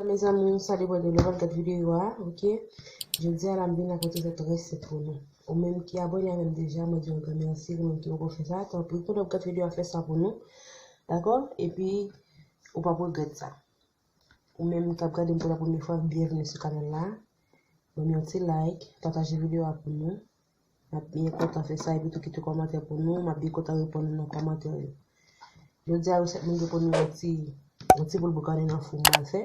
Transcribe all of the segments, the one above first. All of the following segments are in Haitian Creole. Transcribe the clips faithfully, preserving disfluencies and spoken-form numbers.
Mezanmi, salut, bò de lè w ap gad videyo a, ok? Jodi a la, m vin ak yon ti resèt pou nou. Ou menm ki abòne avè m deja, mwen di w gran mèsi, ou menm ki poko fè sa, tanpri, pandan w ap gad videyo a, fè sa pou nou, dakò? Epi, ou p ap regrèt sa. Ou menm k ap gade m pou la premye fwa, byenveni sou kanal la. Ban m yon ti like, pataje videyo a pou nou. M ap byen kontan fè sa, epi tou kite kòmantè pou nou, m ap byen kontan reponn nan kòmantè yo. Jodi a, resèt mwen gen pou nou yon ti, yon ti boul boukannen nan fou m pral fè.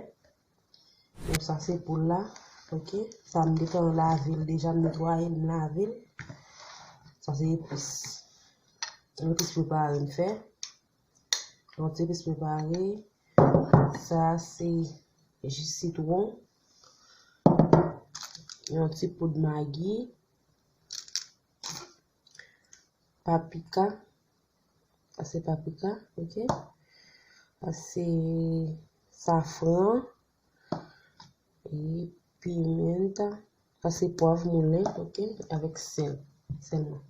Donk, sa se poul la, ok? Sa m gentan lave l deja, m netwaye l, m lave l. Sa se epis. Yon epis prepare m fè. Yon ti epis prepare. Sa se ji sitwon. Yon ti poud magi. Paprika. Sa se paprika, ok? Sa se safran. E pimenta. Sa se pwav moulen, ok? Avèk sèl. Sèlman.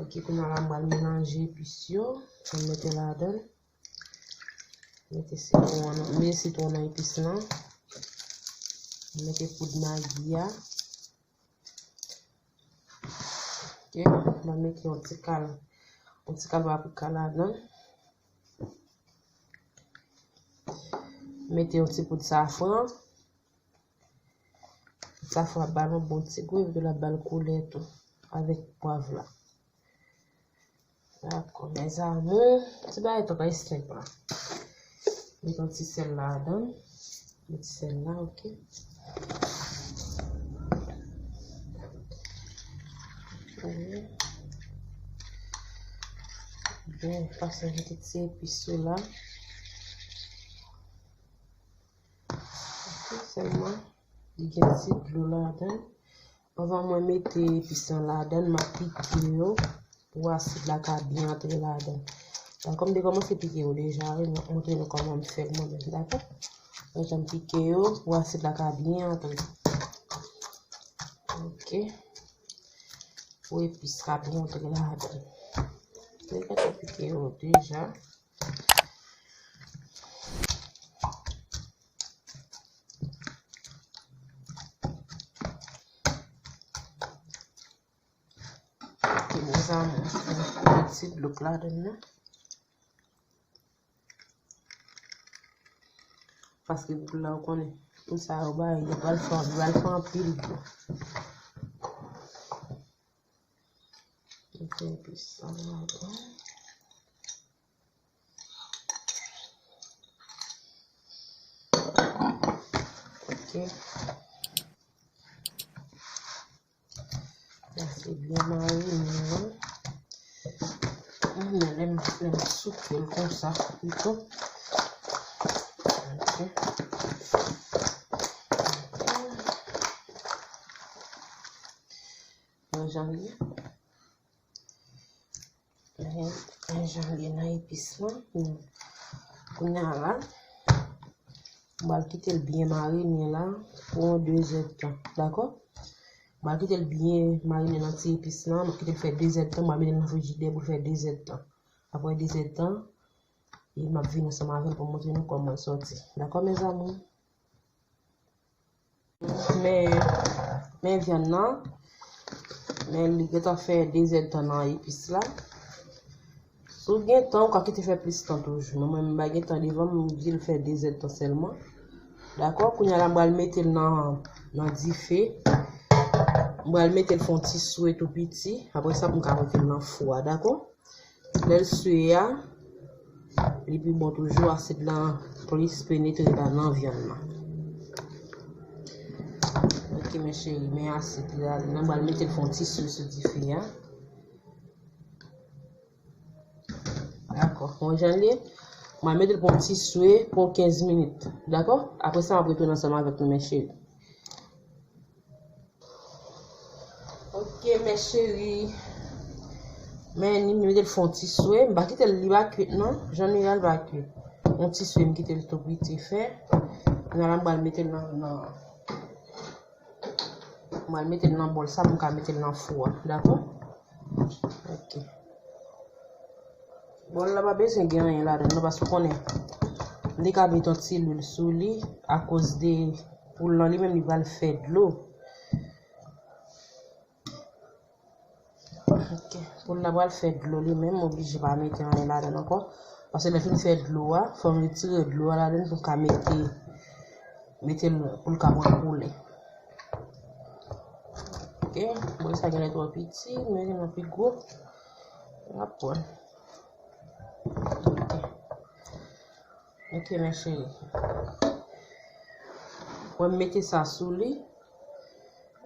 Ok, kounye a la, m pral melanje epis yo. Mwen mete ladan. Mete sitwon an, mete sitwon nan epis lan. Mete poud magi a. Ok, mwen mete yon ti kal, yon ti kal paprika ladan. Mete yon ti poud safran. Safran ap ba l yon bon ti gou, epi l ap ba l koulè tou, avèk pwav la. Dakò, mes amours, ti bagay trè senp la. Met yon ti sèl ladan. Met ti sèl la, ok. Byen pase mete ti epis yo la. Ok, sèlman, li gen ti dlo ladan. Anvan mwen mete epis lan ladan, m ap pike yo pou asid la ka byen antre ladan. Dakò, m te kòmanse pike yo deja, wi, m ap montre nou kòman m fè l mwen menm, dakò? Mwen janm pike yo pou asid la ka byen antre. Ok. Pou epis ka byen antre ladan. Mwen gentan pike yo deja. Ok, mes amours, mwen mete ti dlo k ladan nan. Paske poul la, ou konnen, poul sa yo bay, yo pral fè, yo pral fè anpil dlo. Mete epis sa ladan. Ok. Lese byen marine an. M renmen lè m, lè m souke l konsa, pito. Ok. Yon jan li ye. Men, men jan li ye nan epis lan. Kounye a la, m pral kite l byen marine la pou yon de zèdtan, dakò? M pral kite l byen marine nan ti epis lan, m ap kite l fè de zèdtan, m pral mete l nan frijidè pou l fè de zèdtan. Apre de zèdtan, e m ap vin ansanm avè l pou m montre nou kòman l sòti. Dakò, mes amours? Men, men vyann nan, men li gentan fè de zèdtan nan epis la. Si w gen tan, ou ka kite fè plis tan toujou. Men mwen, m pa gen tan devan m, m di l fè de zèdtan sèlman. Dakò? Kounye a la, m pral mete l nan, nan dife. M pral mete l fè yon ti swe tou piti. Apre sa, pou m ka mete l nan fou a, dakò? Lè l swe a, li pi bon toujou, asid lan plis penetre ladan vyann nan. Ok, mes chéris, men asid la, m pral mete l fè yon ti swe sou dife a. Dakò, bon jan l ye. M pral mete l pou yon ti swe pou kenz minit. Dakò? Apre sa, m ap retounen ansanm avèk nou, mes chéris. Ok, mes chéris. Men, m mete l fè yon ti swe. M pa kite l, li pa kwit, non. Jan nou ye a, li pa kwit. Yon ti swe, m kite l tou piti fè. Kounye a la, m pral mete l nan, nan, m pral mete l nan bòl sa, pou m ka mete l nan fou a. Dakò? Ok. Bòl la pa bezwen gen anyen ladan l, non, paske w konnen M te ka met yon ti lwil sou li, akoz de poul lan li menm li pral fè dlo. Ok, poul la pral fè dlo li menm, m oblije pa mete anyen ladan l ankò. Paske lè l fin fè dlo a, fò m retire dlo a ladan l pou m ka mete, mete l pou l ka pran koulè. Ok, bòl sa genlè twò piti, men genlè pi gwo. N ap pran. Ok. Ok, mes chéries. Mwen mete sa sou li.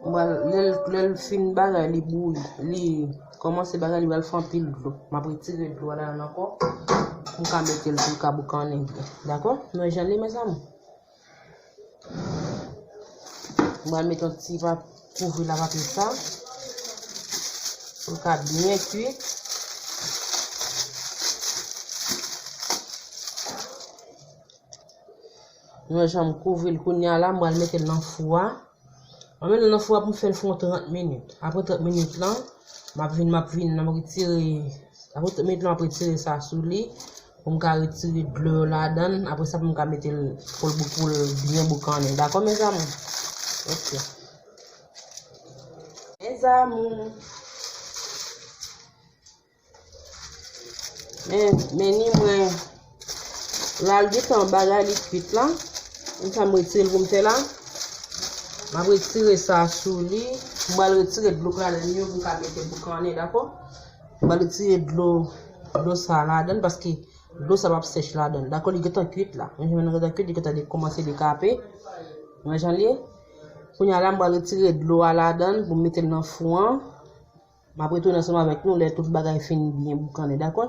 Mwen, lè l, lè l fin bagay, li bouyi, li kòmanse bagay, li pral fè anpil dlo. M ap retire dlo a ladan l ankò. Pou m ka mete l pou l ka boukannen byen. Dakò? Nou wè jan l ye, mes amours. Mwen pral met yon ti pa kouvri la papye sa. Pou l ka byen kuit. Nou wè jan m kouvri l kounye a la, mwen pral mete l nan fou a. Mwen mete l nan fou a pou m fè l fè yon trant minit. Apre trant minit lan, m ap vin, m ap vin, m ap retire, apre trant minit lan, m ap retire sa sou li. Pou m ka retire dlo yo ladan l. Apre sa, pou m ka mete l pou l bou-, pou l byen boukannen. Dakò, mes amours? Ok. Mes amours. Men, men ni mwen, la l gentan bagay li kuit la. Men sa m retire l pou m fè la. M ap retire sa sou li. M pral retire dlo k ladan l yo pou m ka mete boukannen, dakò? M pral retire dlo, dlo sa ladan l paske dlo sa p ap sèch ladan l. Dakò, li gentan kuit la. Men jan l gentan kuit, li gentan de-, kòmanse dekape. Mwen jan l ye. Kounye a la, m pral retire dlo a ladan l pou m mete l nan fou an. M ap retounen ansanm avèk nou lè tout bagay fin byen boukannen, dakò?